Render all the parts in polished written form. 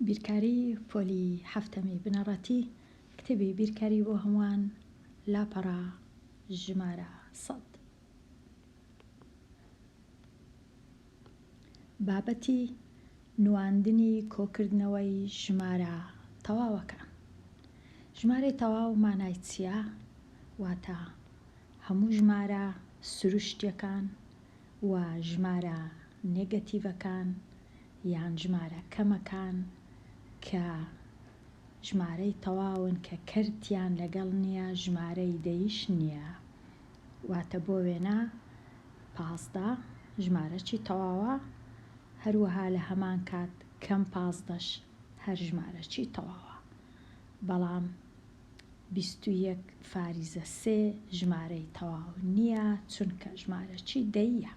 بیرکاری پۆلی حەفتەمی بنەڕەتی، کتێبی بیرکاری بۆ هەمووان، لاپەڕە ژمارە سەد. بابەتی نواندنی کۆکردنەوەی ژمارە تەواوەکان. ژمارەی تەواو مانای چییە؟ واتە هەموو ژمارە سروشتیەکان و ژمارە نێگەتیڤەکان یان ژمارە کەمەکان کە ژمارەی تەواون کە کەرتیان لەگەڵ نییە ژمارەی دەیش نییە واتە بۆ وێنە 15 ژمارەکی تەواوە هەروەها لە هەمان کات کەم پازدەش هەر ژمارەکی تەواوە بەڵام 21 فاریزە سێ ژمارەی تەواو نییە چونکە ژمارەکی دەییە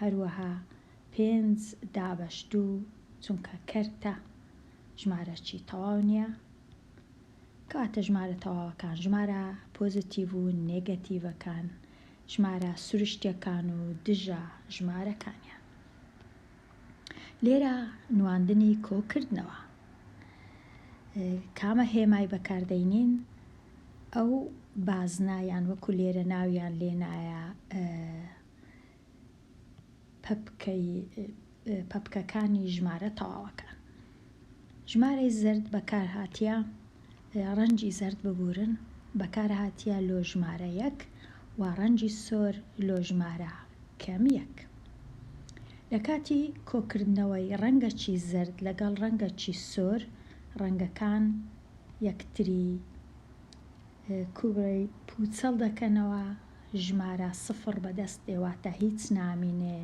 هەروەها پێنج دابەش دوو چونکە کەرتە ژمارەکی تەواو نییە. کەواتە ژمارە تەواوەکان ژمارە پۆزتیڤ و نێگەتیڤەکان، ژمارە سروشتیەکان و دژە ژمارەکانیان. لێرە نواندنی کۆکردنەوە کامە هێمای بەکاردەینین ئەو بازنە یان وەکو لێرە ناویان لێنایە پەپکەی پەپکەکانی ژمارە تەواوەکان. ژمارەی زەرد بەکارهاتیە ڕەنگی زەرد ببورن بەکارهاتیە لۆ ژمارە یەک و ڕەنگی سۆر لۆ ژمارە کەم یەک. لە کاتی کۆکردنەوەی ڕەنگەکی زەرد لەگەڵ ڕەنگەکی سۆر ڕەنگەکان یەکتری کوبرەی پوچەڵ دەکەنەوە ژمارە سفڕ بەدەست دێ واتە هیچ نامینێ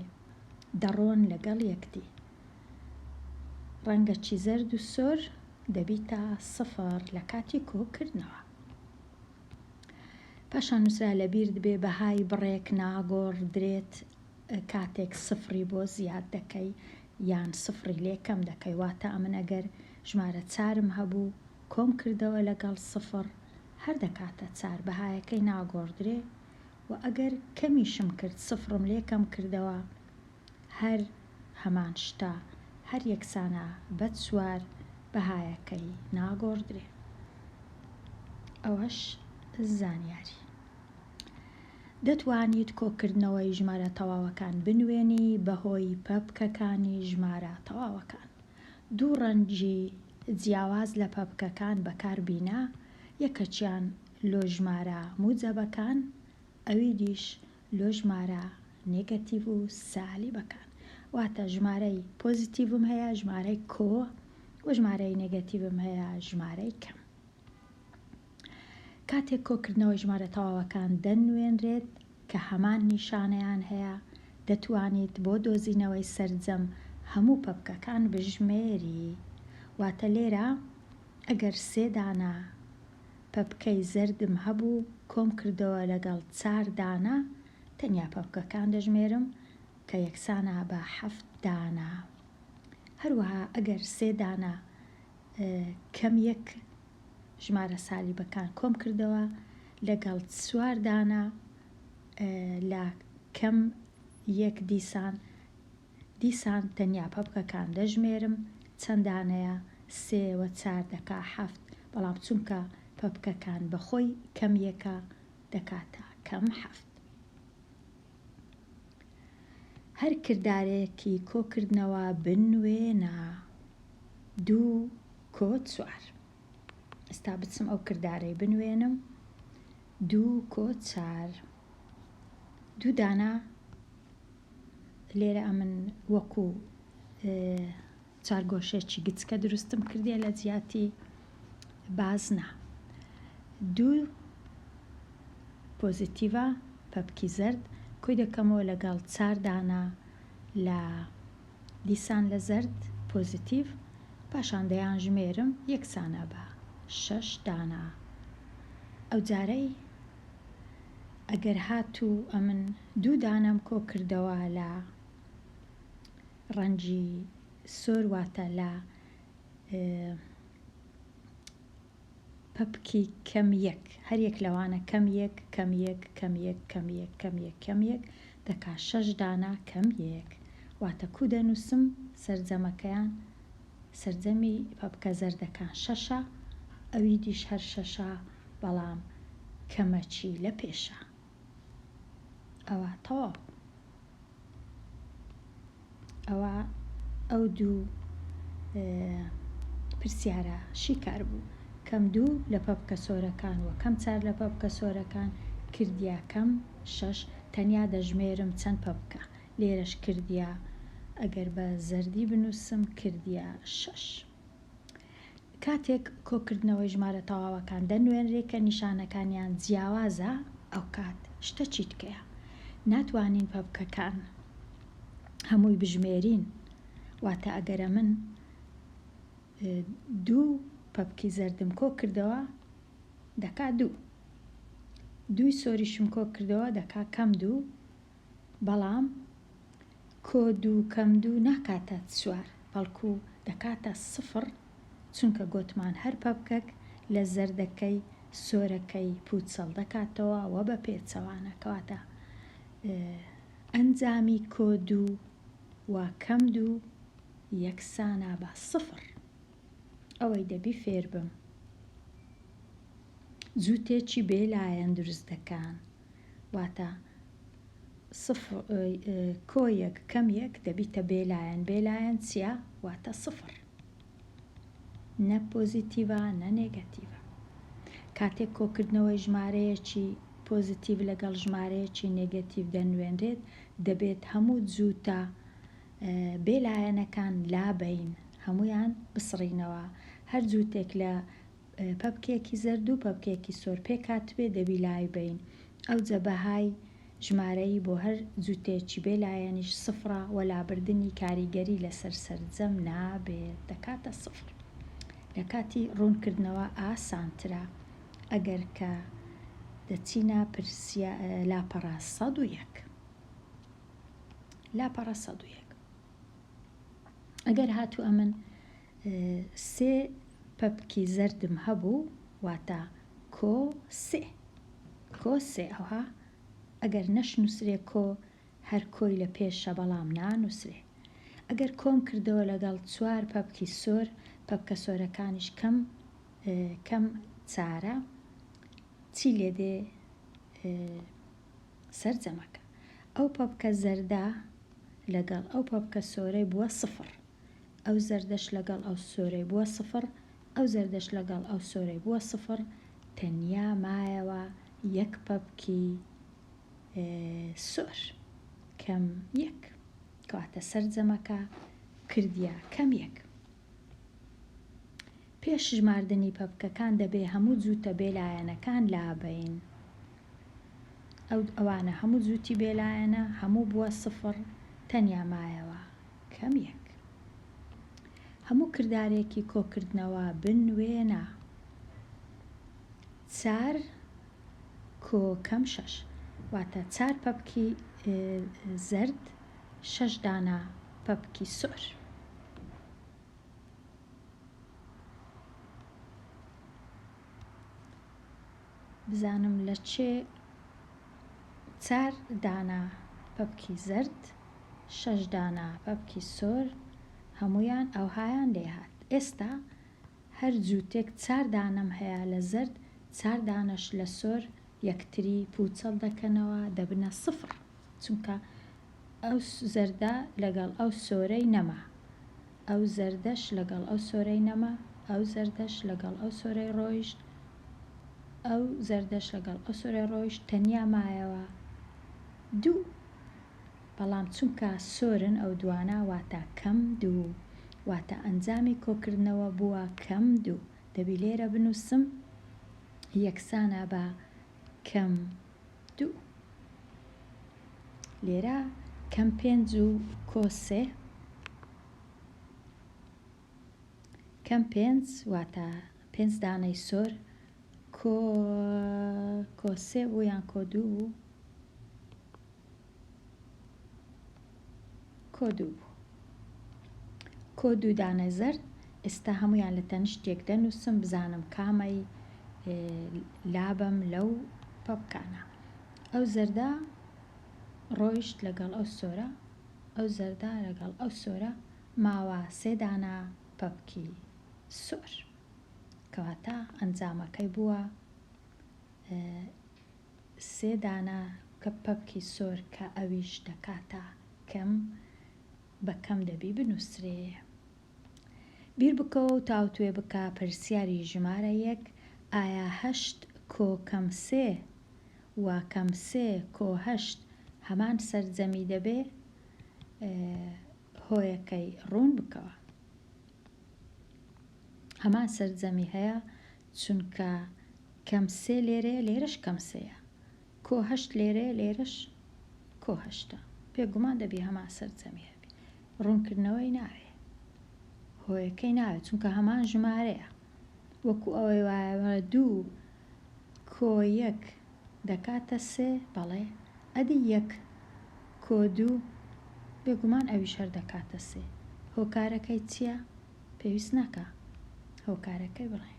دەڕۆن لەگەڵ یەکدی ڕەنگە چی زەرد و سۆر دەبیتە سفڕ لە کاتی کۆ کردنەوە. پاشان نوسرا لەبیرت بێ بەهای بڕێک ناگۆڕدرێت کاتێک سفڕی بۆ زیاد دەکەی یان سفڕی لێ کەم دەکەی واتە ئەمن ئەگەر ژمارە چارم هەبوو کۆم کردەوە لەگەڵ سفڕ هەر دەکاتە چار بەهایەکەی ناگۆڕدرێ و ئەگەر کەمیشم کرد سفڕم لێ کەم کردەوە هەر هەمان شتە هەر یەکسانە بە چوار بەهایەکەی ناگۆڕدرێ ئەوەش زانیاری. دەتوانیت کۆکردنەوەی ژمارە تەواوەکان بنوێنی بەهۆی پەپکەکانی ژمارە تەواوەکان. دوو ڕەنگی جیاواز لە پەپکەکان بەکار بینە، یەکەکیان لۆ ژمارە موجەبەکان، ئەویدیش لۆ ژمارە نێگەتیڤ و سالیبەکان. واتە ژمارەی پۆزیتیڤم هەیە ژمارەی کۆ و ژمارەی نێگەتیڤم هەیە ژمارەی کەم. کاتێک کۆکردنەوەی ژمارە تەواوەکان دەنوێنرێت کە هەمان نیشانەیان هەیە، دەتوانیت بۆ دۆزینەوەی سەرجەم هەموو پەپکەکان بژمێری. واتە لێرە ئەگەر سێ دانە پەپکەی زەردم هەبوو کۆم کردەوە لەگەڵ چار دانە تەنیا پەپکەکان دەژمێرم کە یەکسانە بە حەفت دانە. هەروەها ئەگەر سێ دانە کەم یەک ژمارە سالیبەکان کۆم کردەوە لەگەڵ چوار دانە لە کەم یەک دیسان دیسان تەنیا پەپکەکان دەژمێرم چەند دانەیە سێ وە چار دەکا حەفت بەڵام چونکە پەپکەکان بەخۆی کەم یەکە دەکاتە کەم حەفت. هەر کردارێکی کۆکردنەوە بنوێنە دوو کۆ چوار. ئێستا بچم ئەو کردارەی بنوێنم دوو کۆ چار دوو دانە لێرە ئەمن وەکو چارگۆشەکی گچکە دروستم کردیە لە جیاتی بازنە دوو پۆزیتیڤە پەپکی زەرد کۆی دەکەمەوە لەگەڵ چار دانە لە دیسان لە زەرد پۆزیتیڤ پاشان دەیان ژمێرم یەکسانە بە شەش دانە ئەو جارەی ئەگەر هاتوو ئەمن دوو دانەم کۆ کردەوە لە ڕەنگی سۆر واتە لە پەپکی کەم یەک هەر یەک لەوانە کەم یەک کەم یەک کەم یەک کەم یەک کەم یەک کەم یەک دەکا شەش دانە کەم یەک واتە کو دەنووسم سەرجەمەکەیان. سەرجەمی پەپکە زەردەکان شەشە، ئەوی دیش هەر شەشە، بەڵام کەمەکی لە پێشە. ئەوە تەواو. ئەوە ئەو دوو پرسیارە شیکار بوو. کەم دوو لە پەپکە سۆرەکان و کەم چار لە پەپکە سۆرەکان کردیا کەم شەش تەنیا دەژمێرم چەند پەپکە لێرەش کردیا ئەگەر بە زەردی بنووسم کردیا شەش. کاتێک کۆکردنەوەی ژمارە تەواوەکان دەنوێنرێ کە نیشانەکانیان جیاوازە ئەوکات شتە چیتکەیە ناتوانین پەپکەکان هەمووی بژمێرین واتە ئەگەر ئەمن دوو پەپکی زەردم کۆ کردەوە دەکا دوو دووی سۆریشم کۆ کردەوە دەکا کەم دوو بەڵام کۆ دوو کەم دوو ناکاتە چوار بەڵکو دەکاتە سفڕ چونکە گۆتمان هەر پەپکەک لە زەردەکەی سۆرەکەی پوچەڵ دەکاتەوە وە بە پێچەوانە کەواتە ئەنجامی کۆ دوو و کەم دوو یەکسانە بە سفڕ ئەوەی دەبی فێربم جووتێکی بێ لایەن دروست دەکان واتە سفر کۆ یەک کەم یەک دەبیتە بێ لایەن بێ لایەن چیە واتە سفر نە پۆزیتیڤە نە نێگەتیڤە کاتێک کۆکردنەوەی ژمارەیەکی پۆزیتیڤ لەگەڵ ژمارەیەکی نێگەتیڤ دەنوێنرێت دەبێت هەموو جووتە بێ لایەنەکان لابەین هەموویان بسڕینەوە هەر جووتێک لە پەپکێکی زەرد و پەپکێکی سۆر پێکهاتبێ دەبی لای بەین ئەوجە بەهای ژمارەیی بۆ هەر جوتێکی بێ لایەنیش سفرە وە لابردنی کاریگەری لەسەر سەرجەم نابێت دەکاتە سفر لەکاتی ڕوونکردنەوە ئاسانترە ئەگەر کە دەچینە پرسیا لاپەڕە 101 لاپەڕە 101 ئەگەر هاتوو ئەمن سێ پەپکی زەردم هەبوو واتە کۆ سێ کۆ سێ ئەوها ئەگەر نەشنوسرێ کۆ هەر کۆی لە پێشە بەڵام نانوسرێ ئەگەر کۆم کردەوە لەگەڵ چوار پەپکی سۆر پەپکە سۆرەکانیش کەم کەم چارە چی لێ دێ سەرجەمەکە ئەو پەپکە زەردە لەگەڵ ئەو پەپکە سۆرەی بووە سفڕ ئەو زەردەش لەگەڵ ئەو سۆرەی بووە سفڕ، ئەو زەردەش لەگەڵ ئەو سۆرەی بووە سفڕ، تەنیا مایەوە یەک پەپکی سۆر کەم یەک. کەواتە سەرجەمەکە کردیە کەم یەک. پێش ژماردنی پەپکەکان دەبێ هەموو جووتە بێلایەنەکان لابەین. ئەو ئەوانە هەموو جووتی بێلایەنە هەموو بووە سفڕ، تەنیا مایەوە کەم یەک. هەموو کردارێکی کۆکردنەوە بنوێنە. چار کۆ کەم شەش. واتە چار پەپکی زەرد، شەش دانە پەپکی سۆر. بزانم لە چێ چار دانە پەپکی زەرد شەش دانە پەپکی سۆر هەموویان ئەوهایان لێهات ئێستا هەر جووتێک چار دانەم هەیە لە زەرد چار دانەش لە سۆر یەکتری پووچەڵ دەکەنەوە دەبنە سفڕ چونکە ئەو زەردە لەگەڵ ئەو سۆرەی نەما ئەو زەردەش لەگەڵ ئەو سۆرەی نەما ئەو زەردەش لەگەڵ ئەو سۆرەی ڕۆیشت ئەو زەردەش لەگەڵ ئەو سۆرەی ڕۆیشت تەنیا مایەوە دوو بەڵام چونکە سۆرن ئەو دوانە واتە کەم دوو واتە ئەنجامی کۆکردنەوە بووە کەم دوو دەبی لێرە بنووسم یەکسانە بە کەم دوو لێرە کەم پێنج و کۆ سێ کەم پێنج واتە پێنج دانەی سۆر کۆ کۆ سێ بوو یان کۆ دوو بوو کۆ دوو بوو کۆ دوو دانە زەرد ئێستا هەموویان لە تەنیشت یەک دەنووسم بزانم کامەی لابەم لەو پەپکانە ئەو زەردە ڕۆیشت لەگەڵ ئەو سۆرە ئەو زەردە لەگەڵ ئەو سۆرە ماوە سێ دانە. پەپکی سۆر. کەواتە ئەنجامەکەی بووە سێ دانە کە پەپکی سۆر کە ئەویش دەکاتە کەم بە کەم دەبی بنووسرێ. بیر بکەوە و تاوتوێ بکە پرسیاری ژمارە یەک، ئایا هەشت کۆ کەم سێ و کەم سێ کۆ هەشت هەمان سەرجەمی دەبێ؟ هۆیەکەی ڕوون بکەوە. هەمان سەرجەمی هەیە چونکە کەم سێ لێرەیە لێرەش کەم سێیە کۆ هەشت لێرەیە لێرەش کۆ هەشتە بێگومان دەبی هەمان سەرجەمی هەبی ڕوونکردنەوەی ناوێ هۆیەکەی ناوێت چونکە هەمان ژمارەیە وەکو ئەوەی وایە دوو کۆ یەک دەکاتە سێ بەڵێ ئەدی یەک کۆ دوو بێگومان ئەویش هەر دەکاتە سێ هۆکارەکەی چییە؟ پێویست ناکا هۆکارەکەی بڵێ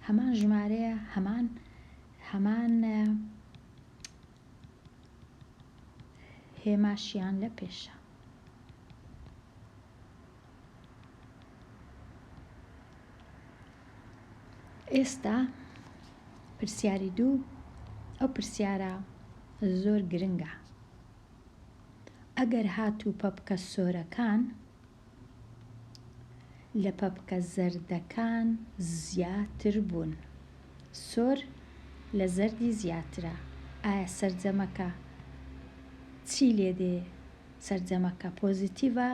هەمان ژمارەیە هەمان هەمان هێماشیان لە پێشە. ئێستا پرسیاری دوو ئەو پرسیارە زۆر گرنگە ئەگەر هاتوو پەپکە سۆرەکان لە پەپکە زەردەکان زیاتر بوون سۆر لە زەردی زیاترە ئایا سەرجەمەکە چی لێ دێ سەرجەمەکە پۆزیتیڤە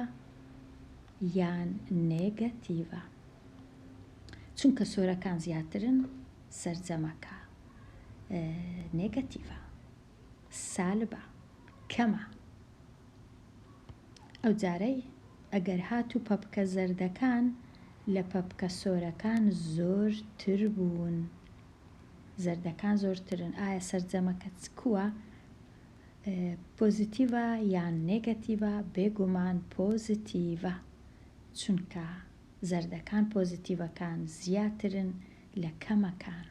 یان نێگەتیڤە؟ چونکە سۆرەکان زیاترن سەرجەمەکە نێگەتیڤە سالبە کەمە ئەوجارەی ئەگەر هاتوو پەپکە زەردەکان لە پەپکە سۆرەکان زۆرتر بوون زەردەکان زۆرترن ئایا سەرجەمەکە چ کووە پۆزیتیڤە یان نێگەتیڤە بێگومان پۆزیتیڤە چونکە زەردەکان پۆزیتیڤەکان زیاترن لە کەمەکان.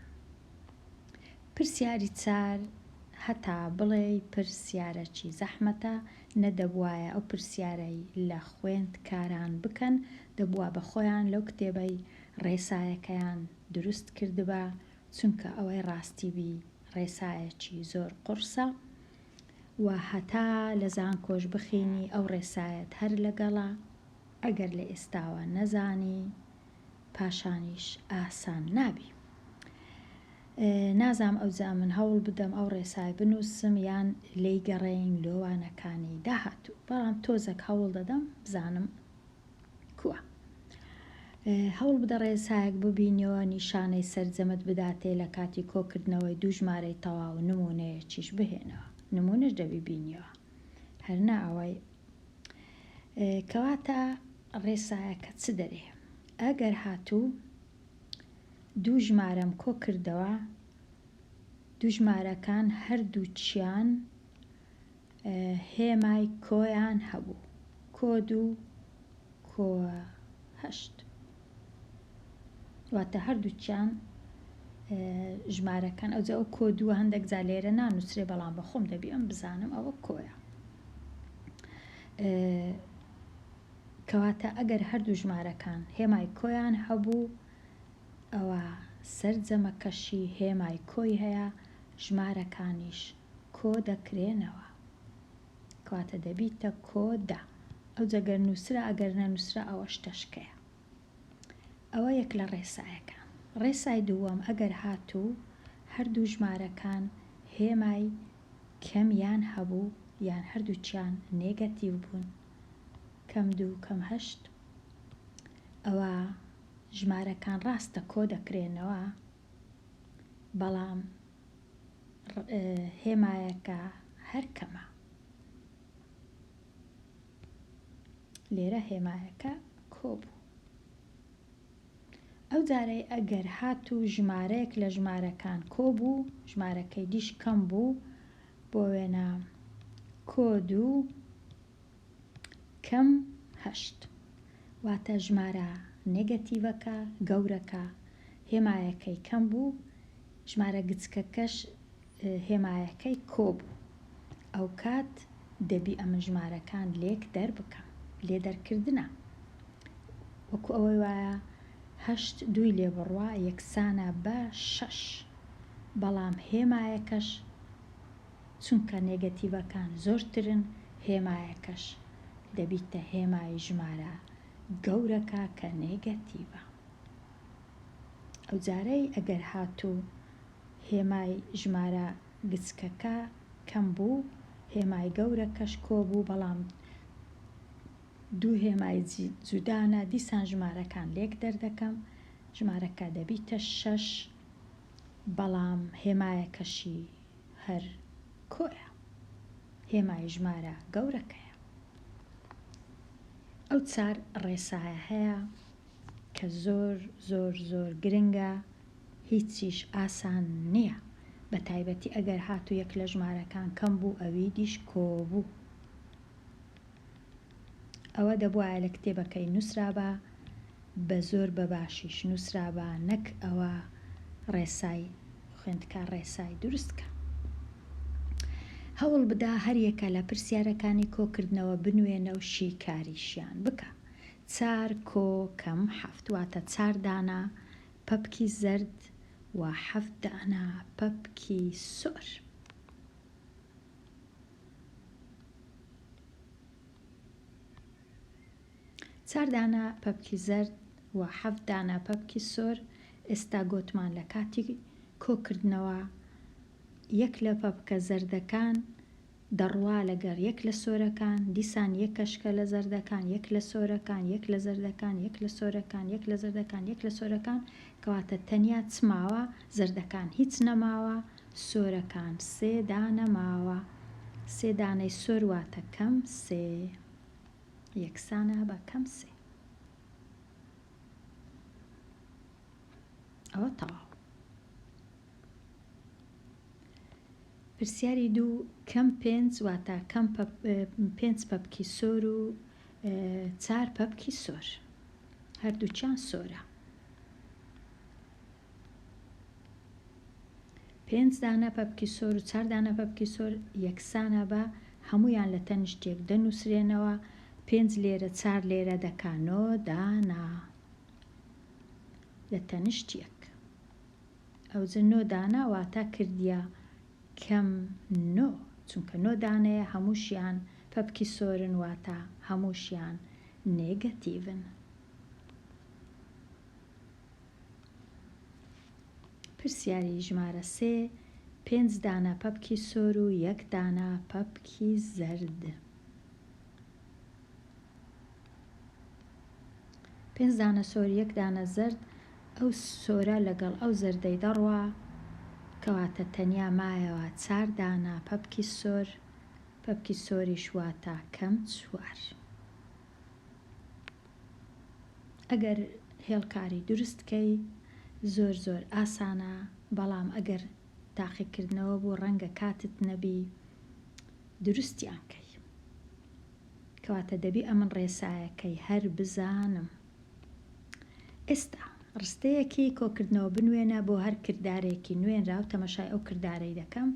پرسیاری چار، هەتا بڵێی پرسیارەکی زەحمەتە، نەدەبوایە ئەو پرسیارەی لە خوێندکاران بکەن، دەبوا بە خۆیان لەو کتێبەی ڕێسایەکەیان دروست کردبا، چونکە ئەوەی ڕاستی بی ڕێسایەکی زۆر قوڕسە و هەتا لە زانکۆش بخینی ئەو ڕێسایەت هەر لەگەڵە، ئەگەر لە ئێستاوە نەزانی پاشانیش ئاسان نابی. نازام ئەوجا من هەوڵ بدەم ئەو ڕێسای بنووسم یان لێی گەڕێین لۆ وانەکانی داهاتوو بەڵام تۆزەک هەوڵ دەدەم بزانم کووە. هەوڵ بدە ڕێسایەک ببینیەوە نیشانەی سەرجەمت بداتێ لە کاتی کۆکردنەوەی دوو ژمارەی تەواو نموونەیەکیش بهێنەوە نموونەش دەبی بینیەوە هەر نا ئەوەی کەواتە ڕێسایەکە چ دەرێ ئەگەر هاتوو دوو ژمارەم کۆ کردەوە دوو ژمارەکان هەردووکیان هێمای کۆیان هەبوو کۆ دوو کۆ هەشت واتە هەردووکیان ژمارەکان ئەوجا ئەو کۆ دووە هەندێک جار لێرە نانووسرێ بەڵام بە خۆم دەبی ئەم بزانم ئەوە کۆیە کەواتە ئەگەر هەردوو ژمارەکان هێمای کۆیان هەبوو ئەوە سەرجەمەکەشی هێمای کۆی هەیە ژمارەکانیش کۆ دەکرێنەوە کەواتە دەبیتە کۆ دە ئەوجا گەر نووسرا ئەگەر نەنووسرا ئەوەش تەشکەیە ئەوە یەک لە ڕێسایەکان ڕێسای دووەم ئەگەر هاتوو هەردوو ژمارەکان هێمای کەمیان هەبوو یان هەردووکیان نێگەتیڤ بوون کەم دوو کەم هەشت ئەوە ژمارەکان ڕاستە کۆ دەکرێنەوە بەڵام هێمایەکە هەر کەمە. لێرە هێمایەکە کۆ بوو. ئەو جارەی ئەگەر هاتوو ژمارەیەک لە ژمارەکان کۆ بوو، ژمارەکەی دیش کەم بوو، بۆ وێنە کۆ دوو کەم هەشت، واتە ژمارە نێگەتیڤەکە، گەورەکە، هێمایەکەی کەم بوو، ژمارە گچکەکەش هێمایەکەی کۆ بوو. ئەوکات دەبی ئەمن ژمارەکان لێک دەربکەم. لێ دەرکردنە. وەکو ئەوەی وایە هەشت دووی لێ بڕوا یەکسانە بە شەش بەڵام هێمایەکەش چونکە نێگەتیڤەکان زۆرترن هێمایەکەش دەبیتە هێمای ژمارە گەورەکە کە نێگەتیڤە. ئەوجارەی ئەگەر هاتوو هێمای ژمارە گچکەکە کەم بوو هێمای گەورەکەش کۆ بوو بەڵام دوو هێمای جودانە دیسان ژمارەکان لێک دەردەکەم ژمارەکە دەبیتە شەش بەڵام هێمایەکەشی هەر کۆیە هێمای ژمارە گەورەکەیە. ئەو چار ڕێسایە هەیە کە زۆر زۆر زۆر گرنگە هیچیش ئاسان نییە بە تایبەتی ئەگەر هاتوو یەک لە ژمارەکان کەم بوو ئەویدیش کۆ بوو. ئەوە دەبوایە لە کتێبەکەی نوسرابا بە زۆر بە باشیش نوسرابا نەک ئەوە ڕێسای خوێندکار ڕێسای دروست کا. هەوڵ بدە هەریەکە لە پرسیارەکانی کۆکردنەوە بنوێنە و شیکاریشیان بکە. چار کۆ کەم حەفت واتە چار دانە پەپکی زەرد و حەفت دانە پەپکی سۆر. چار دانە پەپکی زەرد و حەفت دانە پەپکی سۆر، ئێستا گۆتمان لە کاتی کۆکردنەوە یەک لە پەپکە زەردەکان دەڕوا لەگەڵ یەک لە سۆرەکان، دیسان یەکەشکە لە زەردەکان، یەک لە سۆرەکان، یەک لە زەردەکان، یەک لە سۆرەکان، یەک لە زەردەکان، یەک لە سۆرەکان، کەواتە تەنیا چ ماوە؟ زەردەکان هیچ نەماوە، سۆرەکان سێ دانە ماوە، سێ دانەی سۆر واتە کەم سێ یەکسانە بە کەم سێ. ئەوە تەواو. پرسیاری دوو کەم پێنج واتە کەم پێنج پەپکی سۆر و چار پەپکی سۆر هەردووکیان سۆرە. پێنج دانە پەپکی سۆر و چار دانە پەپکی سۆر یەکسانە بە هەموویان لە تەنیشت یەک دەنووسرێنەوە، پێنج لێرە چار لێرە دەکا نۆ دانە لە تەنیشت یەک. ئەوجە نۆ دانە واتە کردیە کەم نۆ چونکە نۆ دانەیە هەمووشیان پەپکی سۆرن واتە هەمووشیان نێگەتیڤن. پرسیاری ژمارە سێ، پێنج دانە پەپکی سۆر و یەک دانە پەپکی زەرد. پێنج دانە سۆر یەک دانە زەرد، ئەو سۆرە لەگەڵ ئەو زەردەی دەڕوا، کەواتە تەنیا مایەوە چار دانە پەپکی سۆر، پەپکی سۆریش واتە کەم چوار. ئەگەر هێڵکاری دروست کەی زۆر زۆر ئاسانە بەڵام ئەگەر تاقیکردنەوە بوو ڕەنگە کاتت نەبی دروستیان کەی کەواتە دەبی ئەمن ڕێسایەکەی هەر بزانم ئێستا ڕستەیەکی کۆکردنەوە بنوێنە بۆ هەر کردارێکی نوێنراو تەمەشای ئەو کردارەی دەکەم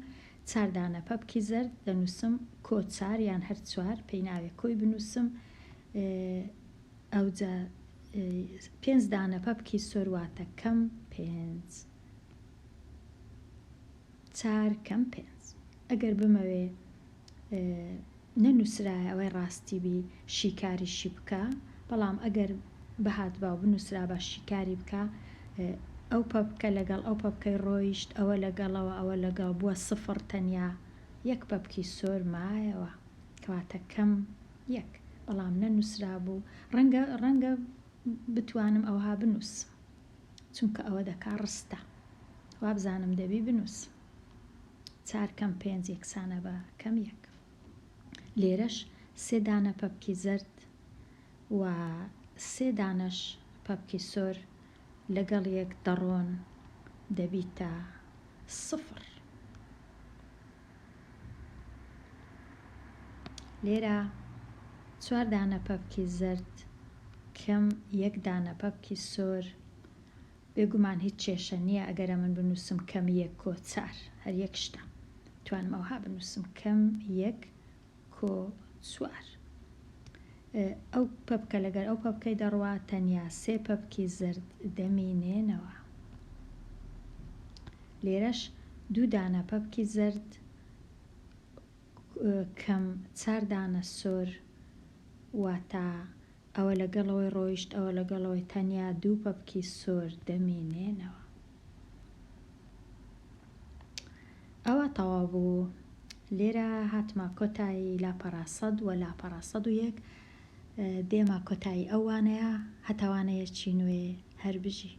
چار دانە پەپکی زەرد دەنووسم کۆ چار یان هەر چوار پێی ناوێ کۆی بنووسم ئەوجا پێنج دانە پەپکی سۆر واتە کەم پێنج چار کەم پێنج ئەگەر بمەوێ نەنووسرایە ئەوەی ڕاستی بی شیکاریشی بکە بەڵام ئەگەر بهاتبا و بنووسرابا شیکاری بکە ئەو پەپکە لەگەڵ ئەو پەپکەی ڕۆیشت ئەوە لەگەڵەوە ئەوە لەگەڵ بووە سفڕ تەنیا یەک پەپکی سۆر مایەوە کەواتە کەم یەک بەڵام نەنووسرابوو ڕەنگە ڕەنگە بتوانم ئەوها بنووسم چونکە ئەوە دەکا ڕستە وابزانم دەبی بنووسم چار کەم پێنج یەکسانە بە کەم یەک. لێرەش سێ دانە پەپکی زەرد و سێ دانەش پەپکی سۆر لەگەڵ یەک دەڕۆن دەبیتە سفر. لێرە چوار دانە پەپکی زەرد کەم یەک دانە پەپکی سۆر بێگومان هیچ کێشە نییە ئەگەر ئەمن بنووسم کەم یەک کۆ چار هەر یەک شتە توانم ئەوها بنووسم کەم یەک کۆ چوار. ئەو پەپکە لەگەر ئەو پەپکەی دەڕوا تەنیا سێ پەپکی زەرد دەمینێنەوە. لێرەش دوو دانە پەپکی زەرد کەم چار دانە سۆر واتا ئەوە لەگەڵەوەی ڕۆیشت ئەوە لەگەڵەوەی تەنیا دوو پەپکی سۆر دەمینێنەوە. ئەوە تەواو بوو. لێرە هاتمە کۆتایی لاپەڕە 100 و لاپەڕە 101 دێمە کۆتایی ئەو وانەیە هەتا وانەیەکی نوێ هەر بژی.